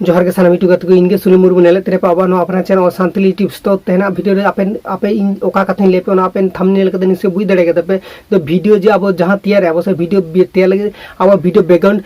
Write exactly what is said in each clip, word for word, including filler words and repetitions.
ᱡᱚᱦᱟᱨ ᱜᱮ ᱥᱟᱱᱟᱢ YouTube ᱜᱟᱛᱮ ᱠᱚ, ᱤᱧ ᱜᱮ ᱥᱩᱱᱤᱞ ᱢᱩᱨᱢᱩ, ᱧᱮᱞᱮᱫ ᱛᱟᱦᱮᱱ ᱯᱮ ᱟᱵᱚᱣᱟᱜ ᱱᱚᱣᱟ ᱟᱯᱱᱟᱨ channel Santali Tips᱾ ᱛᱚ ᱛᱮᱦᱮᱧᱟᱜ video ᱨᱮ ᱟᱯᱮ, ᱟᱯᱮ ᱤᱧ ᱚᱠᱟ ᱠᱟᱛᱷᱟᱧ ᱞᱟᱹᱭ ᱟᱯᱮ, ᱚᱱᱟ ᱟᱯᱮ thumbnail ᱠᱟᱛᱮ ᱱᱤᱥᱪᱚᱭ ᱵᱩᱡᱽ ᱫᱟᱲᱮ ᱠᱟᱫᱟ ᱯᱮ᱾ ᱛᱚ video ᱡᱮ ᱟᱵᱚ ᱡᱟᱦᱟᱸ ᱛᱮᱭᱟᱨ ᱨᱮ, ᱟᱵᱚ ᱥᱮ video ᱵᱤ-, ᱛᱮᱭᱟᱨ ᱞᱟᱹᱜᱤᱫ ᱟᱵᱚ video background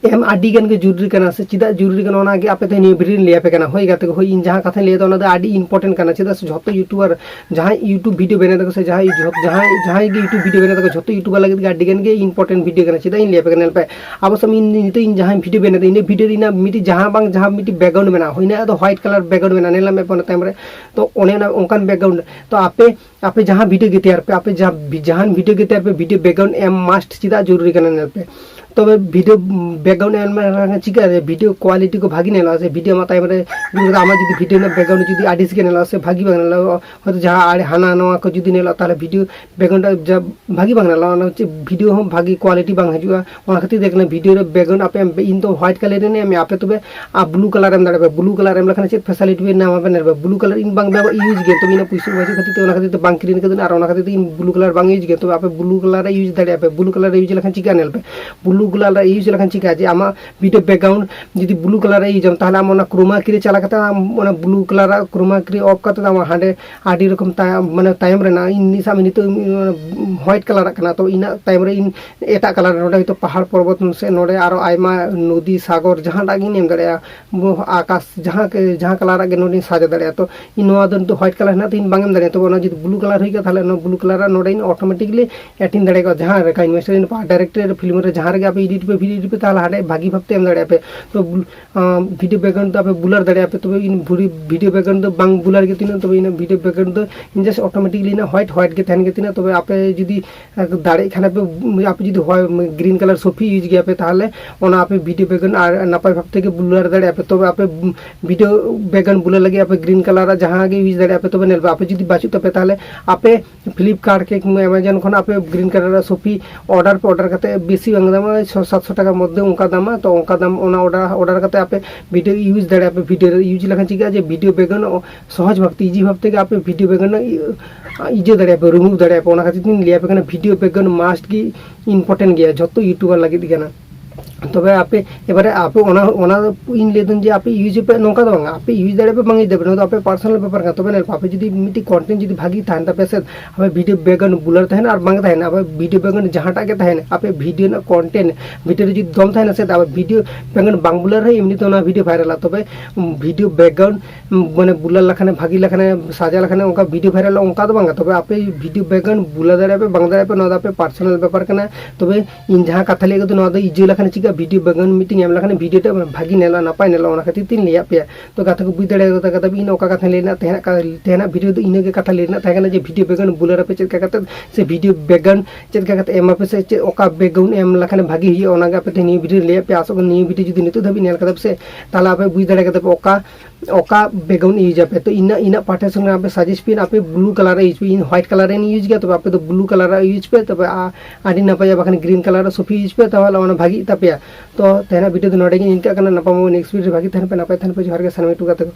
ᱮᱢ ᱟᱹᱰᱤ ᱜᱟᱱ ᱜᱮ ᱡᱚᱨᱩᱨᱤ ᱠᱟᱱᱟ, ᱥᱮ ᱪᱮᱫᱟᱜ ᱡᱚᱨᱩᱨᱤ ᱠᱟᱱᱟ, ᱚᱱᱟ ᱜᱮ ᱟᱯᱮ ᱛᱮ ᱱᱤᱭᱟᱹ video ᱨᱮᱧ ᱞᱟᱹᱭ ᱟᱯᱮ ᱠᱟᱱᱟ᱾ ᱦᱳᱭ ᱜᱟᱛᱮ ᱠᱚ, ᱦᱳᱭ, ᱤᱧ ᱡᱟᱦᱟᱸ ᱠᱟᱛᱷᱟᱧ ᱞᱟᱹᱭ ᱮᱫᱟ, ᱚᱱᱟ ᱫᱚ ᱟᱹᱰᱤ important ᱠᱟᱱᱟ᱾ ᱪᱮᱫᱟᱜ ᱥᱮ ᱡᱷᱚᱛᱚ YouTuber, ᱡᱟᱦᱟᱸᱭ YouTube video ᱵᱮᱱᱟᱣ ᱫᱟᱠᱚ, ᱥᱮ ᱡᱟᱦᱟᱸᱭ ᱡᱷᱚ-, ᱡᱟᱦᱟᱸᱭ, ᱡᱟᱦᱟᱸᱭ ᱜᱮ YouTube video ᱵᱮᱱᱟᱣ ᱫᱟᱠᱚ, ᱡᱷᱚᱛᱚ YouTuber ᱞᱟᱹᱜᱤᱫ ᱜᱮ ᱟᱹᱰᱤ ᱜᱟᱱ ᱜᱮ important video ᱠᱟᱱᱟ᱾ ᱪᱮᱫᱟᱜ ᱤᱧ ᱞᱟᱹᱭ ᱟᱯᱮ ᱠᱟᱱᱟ, ᱧᱮᱞ ᱯᱮ, ᱟᱵᱚ ᱥᱟᱢ-, ᱤᱧ ᱱᱤᱛᱚᱜ ᱤᱧ ᱡᱟᱦᱟᱸ video ᱵᱮᱱᱟᱣ ᱫᱟ, ᱤᱱᱟᱹ video ᱨᱮᱱᱟᱜ ᱢᱤᱫᱴᱤᱡ ᱡᱟᱦᱟᱸ ᱵᱟᱝ ᱡᱟᱦᱟᱸ ᱢᱤᱫᱴᱤᱡ background ᱢᱮᱱᱟᱜᱼᱟ, ᱦᱳᱭ, ᱤᱱᱟᱹ ᱫᱚ white color background ᱢᱮᱱᱟᱜᱼᱟ, ᱧᱮᱞ ᱢᱮ ᱚᱱᱟ ᱛᱟᱭᱚᱢ ᱨᱮ᱾ ᱛᱚ ᱚᱱᱮ ᱚᱱᱟ ᱚᱱᱠᱟᱱ background, ᱛᱚ ᱟᱯᱮ, ᱟᱯᱮ ᱡᱟᱦᱟᱸ video ᱜᱮ ᱛᱮᱭᱟᱨ ᱯᱮ, ᱟᱯᱮ ᱡᱟᱦᱟᱸ, ᱡᱟᱦᱟᱱ video ᱜᱮ ᱛᱮᱭᱟᱨ ᱯᱮ, video background ᱮᱢ must ᱪᱮᱫᱟᱜ ᱡᱚᱨᱩᱨᱤ ᱠᱟᱱᱟ, ᱧᱮᱞ ᱯᱮ᱾ ᱛᱚᱵᱮ video background ᱮᱢ ᱞᱮᱠᱷᱟᱱ ᱪᱤᱠᱟᱹᱜᱼᱟ, video quality ᱠᱚ ᱵᱷᱟᱜᱤ ᱧᱮᱞᱚᱜᱼᱟ, ᱥᱮ video ᱢᱟ ᱛᱟᱭᱚᱢ ᱨᱮ ᱡᱩᱫᱤ ᱟᱢᱟᱜ ᱡᱩᱫᱤ video ᱨᱮᱱᱟᱜ background ᱡᱩᱫᱤ ᱟᱹᱰᱤ ᱜᱮ ᱧᱮᱞᱚᱜᱼᱟ, ᱥᱮ ᱵᱷᱟᱜᱤ ᱵᱟᱝ ᱧᱮᱞᱚᱜᱼᱟ, ᱦᱚᱭᱛᱳ ᱡᱟᱦᱟᱸ ᱟᱲᱮ ᱦᱟᱱᱟ ᱱᱚᱣᱟ ᱠᱚ ᱡᱩᱫᱤ ᱧᱮᱞᱚᱜᱼᱟ, ᱛᱟᱦᱚᱞᱮ video background ᱡᱟ ᱵᱷᱟᱹᱜᱤ ᱵᱟᱝ ᱧᱮᱞᱚᱜᱼᱟ, ᱚᱱᱟ ᱪᱮᱫ video ᱦᱚᱸ ᱵᱷᱟᱹᱜᱤ quality ᱵᱟᱝ ᱦᱤᱡᱩᱜᱼᱟ᱾ ᱚᱱᱟ ᱠᱷᱟᱹᱛᱤᱨ ᱛᱮ ᱠᱟᱱᱟ video ᱨᱮ background ᱟᱯᱮ ᱮᱢ ᱯᱮ, ᱤᱧ ᱫᱚ white color ᱨᱮ ᱮᱢ ᱟᱯᱮ, ᱛᱚᱵᱮ ᱟᱨ blue color ᱮᱢ ᱫᱟᱲᱮᱭᱟᱜᱼᱟ ᱯᱮ᱾ Blue color ᱮᱢ ᱞᱮᱠᱷᱟᱱ ᱪᱮᱫ facility ᱯᱮ ᱧᱟᱢᱟ ᱯᱮ, ᱧᱮᱞ ᱯᱮ, blue color ᱤᱧ ᱵᱟᱝ ᱵᱮᱵᱚ-, use ᱜᱮᱭᱟ, ᱛᱚᱵᱮ ᱤᱧᱟᱹᱜ ᱯᱩᱭᱥᱟᱹ ᱵᱟᱹᱪᱩᱜ ᱠᱷᱟᱹᱛᱤᱨ ᱛᱮ ᱚᱱᱟ ᱠᱷᱟᱹᱛᱤᱨ ᱛᱮ ᱵᱟᱝ ᱠᱤᱨᱤᱧ ᱠᱟᱹᱫᱟᱹᱧ, ᱟᱨ ᱚᱱᱟ ᱠᱷᱟᱹᱛᱤᱨ ᱛᱮ ᱤᱧ blue color ᱵᱟᱝ use ᱜᱮᱭᱟ᱾ ᱛᱚᱵᱮ ᱟᱯᱮ blue color ᱨᱮ use ᱫᱟᱲᱮᱭᱟᱜᱼᱟ ᱯᱮ, blue color ᱨᱮ use ᱞᱮᱠᱷᱟᱱ ᱪᱤᱠᱟᱹᱜᱼᱟ, ᱧᱮᱞ ᱯᱮ, blue color ᱨᱮ use ᱞᱮᱠᱷᱟᱱ ᱪᱤᱠᱟᱹᱜᱼᱟ ᱡᱮ ᱟᱢᱟᱜ video background ᱡᱩᱫᱤ blue color ᱨᱮ use ᱟᱢ, ᱛᱟᱦᱚᱞᱮ ᱟᱢ ᱚᱱᱟ chroma key ᱨᱮ ᱪᱟᱞᱟᱣ ᱠᱟᱛᱮ ᱟᱢ ᱚᱱᱟ blue color, chroma key off ᱠᱟᱛᱮ ᱟᱢ ᱦᱟᱸᱰᱮ ᱟᱹᱰᱤ ᱨᱚᱠᱚᱢ ᱛᱟᱭᱚᱢ, ᱢᱟᱱᱮ ᱛᱟᱭᱚᱢ ᱨᱮᱱᱟᱜ, ᱤᱧ ᱥᱟᱵ ᱢᱮ ᱱᱤᱛᱚᱜ white color ᱟᱜ ᱠᱟᱱᱟ, ᱛᱚ ᱤᱧᱟᱹᱜ ᱛᱟᱭᱚᱢ ᱨᱮ ᱤᱧ ᱮᱴᱟᱜ color ᱨᱮ, ᱱᱚᱰᱮ ᱦᱚᱭᱛᱳ ᱯᱟᱦᱟᱲ ᱯᱚᱨᱵᱚᱛ ᱥᱮ ᱱᱚᱰᱮ ᱟᱨᱚ ᱟᱭᱢᱟ ᱱᱚᱫᱤ ᱥᱟᱜᱚᱨ ᱡᱟᱦᱟᱸᱴᱟᱜ ᱜᱤᱧ ᱮᱢ ᱫᱟᱲᱮᱭᱟᱜᱼᱟ, ᱵᱚ-, ᱟᱠᱟᱥ ᱡᱟᱦᱟᱸ ᱠᱮ-, ᱡᱟᱦᱟᱸ color ᱟᱜ ᱜᱮ ᱱᱚᱰᱮᱧ ᱥᱟᱡᱟᱣ ᱫᱟᱲᱮᱭᱟᱜᱼᱟ᱾ ᱛᱚ ᱤᱧ ᱱᱚᱣᱟ ᱫᱚ ᱱᱤᱛᱚᱜ white color ᱦᱮᱱᱟᱜ ᱛᱤᱧ ᱵᱟᱝ ᱮᱢ ᱫᱟᱲᱮᱭᱟᱜᱼᱟ, ᱛᱚᱵᱮ ᱚᱱᱟ ᱡᱩᱫᱤ blue color ᱦᱩᱭ ᱠᱚᱜᱼᱟ, ᱛᱟᱦᱚᱞᱮ ᱚᱱᱟ blue color ᱟᱜ ᱱᱚᱰᱮ ᱤᱧ automatically add ᱤᱧ ᱫᱟᱲᱮ ᱠᱚᱜᱼᱟ᱾ ᱡᱟᱦᱟᱸ ᱨᱮ ᱠᱟᱹᱧ ᱢᱮᱥᱮ ᱯᱟᱦᱟᱲ direct ᱨᱮ film ᱨᱮ ᱡᱟᱦᱟᱸ ᱨᱮᱜᱮ ᱟᱯᱮ edit ᱯᱮ, video edit ᱯᱮ, ᱛᱟᱦᱚᱞᱮ ᱦᱟᱸᱰᱮ ᱵᱷᱟᱹᱜᱤ ᱵᱷᱟᱵᱛᱮ ᱮᱢ ᱫᱟᱲᱮᱭᱟᱜᱼᱟ ᱯᱮ᱾ ᱛᱚ blue ᱟᱸ, video background ᱫᱚ ᱟᱯᱮ blur ᱫᱟᱲᱮᱭᱟᱜᱼᱟ ᱯᱮ, ᱛᱚᱵᱮ ᱤᱧ ᱵᱷᱩᱨᱤ video background ᱫᱚ ᱵᱟᱝ blur ᱜᱮ ᱛᱤᱱᱟᱹᱜ, ᱛᱚᱵᱮ ᱤᱧᱟᱹᱜ video background ᱫᱚ ᱤᱧ just automatically ᱤᱧᱟᱹᱜ white, white ᱜᱮ ᱛᱟᱦᱮᱱ ᱜᱮ ᱛᱤᱱᱟᱹᱜ᱾ ᱛᱚᱵᱮ ᱟᱯᱮ ᱡᱩᱫᱤ, ᱟᱸ, ᱫᱟᱲᱮᱭᱟᱜ ᱠᱷᱟᱱ ᱯᱮ, ᱟᱯᱮ ᱡᱩᱫᱤ ᱦᱚᱭ green color ᱥᱚᱯᱷᱤ use ᱜᱮᱭᱟ ᱯᱮ, ᱛᱟᱦᱚᱞᱮ ᱚᱱᱟ ᱟᱯᱮ video background ᱟᱨ ᱱᱟᱯᱟᱭ ᱵᱷᱟᱵ ᱛᱮᱜᱮ blur ᱫᱟᱲᱮᱭᱟᱜᱼᱟ ᱯᱮ᱾ ᱛᱚᱵᱮ ᱟᱯᱮ video background blur ᱞᱟᱹᱜᱤᱫ ᱟᱯᱮ green color ᱟᱜ ᱡᱟᱦᱟᱸ ᱜᱮ use ᱫᱟᱲᱮᱭᱟᱜᱼᱟ ᱯᱮ᱾ ᱛᱚᱵᱮ ᱧᱮᱞ ᱯᱮ, ᱟᱯᱮ ᱡᱩᱫᱤ ᱵᱟᱹᱪᱩᱜ ᱛᱟᱯᱮ, ᱛᱟᱦᱚᱞᱮ ᱟᱯᱮ Flipkart ᱠᱮ ᱠᱤᱝᱵᱟ Amazon ᱠᱷᱚᱱ ᱟᱯᱮ green color ᱨᱮ ᱥᱚᱯᱷᱤ order ᱯᱮ, order ᱠᱟᱛᱮ ᱵᱮᱥᱤ ᱵᱟᱝ ᱫᱟᱢᱟ, ᱪᱷᱚ ᱥᱟᱛᱥᱚ ᱴᱟᱠᱟ ᱢᱚᱫᱽᱫᱷᱮ ᱚᱱᱠᱟ ᱫᱟᱢᱟ᱾ ᱛᱚ ᱚᱱᱠᱟ ᱫᱟᱢ ᱚᱱᱟ order, order ᱠᱟᱛᱮ ᱟᱯᱮ video use ᱫᱟᱲᱮᱭᱟᱜᱼᱟ ᱯᱮ᱾ Video use ᱞᱮᱠᱷᱟᱱ ᱪᱤᱠᱟᱹᱜᱼᱟ ᱡᱮ video background ᱥᱚᱦᱚᱡ ᱵᱷᱟᱵᱛᱮ, easy ᱵᱷᱟᱵ ᱛᱮᱜᱮ ᱟᱯᱮ video background ᱤᱭᱟᱹ ᱫᱟᱲᱮᱭᱟᱜᱼᱟ ᱯᱮ, remove ᱫᱟᱲᱮᱭᱟᱜᱼᱟ ᱯᱮ᱾ ᱚᱱᱟ ᱠᱷᱟᱹᱛᱤᱨ ᱛᱤᱧ ᱞᱟᱹᱭ ᱟᱯᱮ ᱠᱟᱱᱟ, video background must ᱜᱮ important ᱜᱮᱭᱟ, ᱡᱷᱚᱛᱚ YouTuber ᱞᱟᱹᱜᱤᱫ ᱜᱮ ᱠᱟᱱᱟ᱾ ᱛᱚᱵᱮ ᱟᱯᱮ ᱮᱵᱟᱨᱮ ᱟᱯᱮ ᱚᱱᱟ ᱚᱱᱟ ᱤᱧ ᱞᱟᱹᱭ ᱫᱟᱹᱧ ᱡᱮ ᱟᱯᱮ use ᱟᱯᱮ, ᱱᱚᱝᱠᱟ ᱫᱚ ᱵᱟᱝ, ᱟᱯᱮ use ᱫᱟᱲᱮᱭᱟᱜ ᱯᱮ ᱵᱟᱝ use ᱫᱟᱲᱮᱭᱟᱜ ᱯᱮ, ᱱᱚᱣᱟ ᱫᱚ ᱟᱯᱮ personal ᱵᱮᱯᱟᱨ ᱠᱟᱱᱟ᱾ ᱛᱚᱵᱮ ᱧᱮᱞ ᱯᱮ, ᱟᱯᱮ ᱡᱩᱫᱤ ᱢᱤᱫᱴᱤᱡ content ᱡᱩᱫᱤ ᱵᱷᱟᱜᱤ ᱛᱟᱦᱮᱱ ᱛᱟᱯᱮ ᱥᱮ, ᱟᱯᱮ video background blur ᱛᱟᱦᱮᱱᱟ ᱟᱨ ᱵᱟᱝ ᱛᱟᱦᱮᱱᱟ, ᱟᱯᱮ video background ᱡᱟᱦᱟᱸᱴᱟᱜ ᱜᱮ ᱛᱟᱦᱮᱱᱟ, ᱟᱯᱮ video ᱨᱮᱱᱟᱜ content video ᱨᱮ ᱡᱩᱫᱤ ᱫᱚᱢ ᱛᱟᱦᱮᱱᱟ ᱥᱮ, ᱟᱯᱮ video background ᱵᱟᱝ blur ᱨᱮ ᱮᱢᱱᱤ ᱛᱮ ᱚᱱᱟ video ᱵᱷᱟᱭᱨᱟᱞᱟ᱾ ᱛᱚᱵᱮ video background ᱢᱟᱱᱮ blur ᱞᱮᱠᱷᱟᱱᱮ, ᱵᱷᱟᱜᱤ ᱞᱮᱠᱷᱟᱱᱮ, ᱥᱟᱡᱟ ᱞᱮᱠᱷᱟᱱᱮ ᱚᱱᱠᱟ video ᱵᱷᱟᱭᱨᱟᱞᱚᱜᱼᱟ, ᱚᱱᱠᱟ ᱫᱚ ᱵᱟᱝᱟ᱾ ᱛᱚᱵᱮ ᱟᱯᱮ video background blur ᱫᱟᱲᱮᱭᱟᱜ ᱯᱮ, ᱵᱟᱝ ᱫᱟᱲᱮᱭᱟᱜ ᱯᱮ, ᱱᱚᱣᱟ ᱫᱚ ᱟᱯᱮ personal ᱵᱮᱯᱟᱨ ᱠᱟᱱᱟ᱾ ᱛᱚᱵᱮ ᱤᱧ ᱡᱟᱦᱟᱸ ᱠᱟᱛᱷᱟ ᱞᱟᱹᱭ ᱠᱮᱫᱟ, ᱱᱚᱣᱟ ᱫᱚ ᱤᱡᱟᱹ ᱞᱮᱠᱷᱟᱱ ᱪᱤᱠᱟ, video background ᱢᱤᱫᱴᱤᱡ ᱮᱢ ᱞᱮᱠᱷᱟᱱ video ᱴᱟ ᱵᱷᱟᱜᱤ ᱧᱮᱞᱚᱜᱼᱟ, ᱱᱟᱯᱟᱭ ᱧᱮᱞᱚᱜᱼᱟ, ᱚᱱᱟ ᱠᱷᱟᱹᱛᱤᱨ ᱛᱤᱧ ᱞᱟᱹᱭᱟᱫ ᱯᱮᱭᱟ᱾ ᱛᱚ ᱜᱟᱛᱮ ᱠᱚ ᱵᱩᱡᱽ ᱫᱟᱲᱮ ᱠᱟᱫᱟ, ᱠᱟᱫᱟ ᱤᱧ ᱚᱠᱟ ᱠᱟᱛᱷᱟᱧ ᱞᱟᱹᱭ ᱨᱮᱱᱟᱜ ᱛᱟᱦᱮᱱᱟ, ᱠᱟ-, ᱛᱟᱦᱮᱱᱟᱜ video ᱫᱚ ᱤᱱᱟᱹᱜᱮ ᱠᱟᱛᱷᱟ ᱞᱟᱹᱭ ᱨᱮᱱᱟᱜ ᱛᱟᱦᱮᱸ ᱠᱟᱱᱟ ᱡᱮ video background blur ᱟᱯᱮ ᱪᱮᱫ ᱞᱮᱠᱟ ᱠᱟᱛᱮ, ᱥᱮ video background ᱪᱮᱫ ᱞᱮᱠᱟ ᱠᱟᱛᱮ ᱮᱢ ᱟᱯᱮ, ᱥᱮ ᱪᱮᱫ ᱚᱠᱟ background ᱮᱢ ᱞᱮᱠᱷᱟᱱ ᱵᱷᱟᱜᱤ ᱦᱩᱭᱩᱜᱼᱟ, ᱚᱱᱟᱜᱮ ᱟᱯᱮ ᱛᱮ ᱱᱤᱭᱟᱹ video ᱨᱮ ᱞᱟᱹᱭᱟᱫ ᱯᱮᱭᱟ᱾ ᱟᱥᱚᱜ ᱠᱟᱱᱟ ᱱᱤᱭᱟᱹ video ᱡᱩᱫᱤ ᱱᱤᱛᱚᱜ ᱫᱷᱟᱹᱵᱤᱡ ᱧᱮᱞ ᱠᱟᱫᱟ ᱯᱮ ᱥᱮ, ᱛᱟᱦᱚᱞᱮ ᱟᱯᱮ ᱵᱩᱡᱽ ᱫᱟᱲᱮ ᱠᱟᱫᱟ ᱯᱮ ᱚᱠᱟ ᱚᱠᱟ background use ᱟᱯᱮ᱾ ᱛᱚ ᱤᱧᱟᱹᱜ, ᱤᱧᱟᱹᱜ ᱯᱟᱦᱴᱟ ᱥᱮᱱ ᱠᱷᱚᱱ ᱟᱯᱮ suggest ᱯᱮ, ᱟᱯᱮ blue colour ᱨᱮ use ᱯᱮ, ᱤᱧ white colour ᱨᱮᱧ use ᱜᱮᱭᱟ, ᱛᱚᱵᱮ ᱟᱯᱮ ᱫᱚ blue colour ᱨᱮ use ᱯᱮ, ᱛᱚᱵᱮ ᱟ-, ᱟᱹᱰᱤ ᱱᱟᱯᱟᱭᱟ, ᱵᱟᱠᱷᱟᱱ green colour ᱨᱮ ᱥᱚᱯᱷᱤ use ᱯᱮ, ᱛᱟᱦᱚᱞᱮ ᱚᱱᱟ ᱵᱷᱟᱜᱤᱜ ᱛᱟᱯᱮᱭᱟ᱾ ᱛᱚ ᱛᱮᱦᱮᱧᱟᱜ video ᱫᱚ ᱱᱚᱰᱮ ᱜᱮ ᱤᱱᱠᱟᱹᱜ ᱠᱟᱱᱟ, ᱱᱟᱯᱟᱭ ᱢᱟ next video ᱨᱮ ᱵᱷᱟᱜᱤ ᱛᱟᱦᱮᱱ ᱯᱮ, ᱱᱟᱯᱟᱭ ᱛᱟᱦᱮᱱ ᱯᱮ, ᱡᱚᱦᱟᱨ ᱜᱮ ᱥᱟᱱᱟᱢ ᱴᱩ ᱜᱟᱛᱮ ᱠᱚ᱾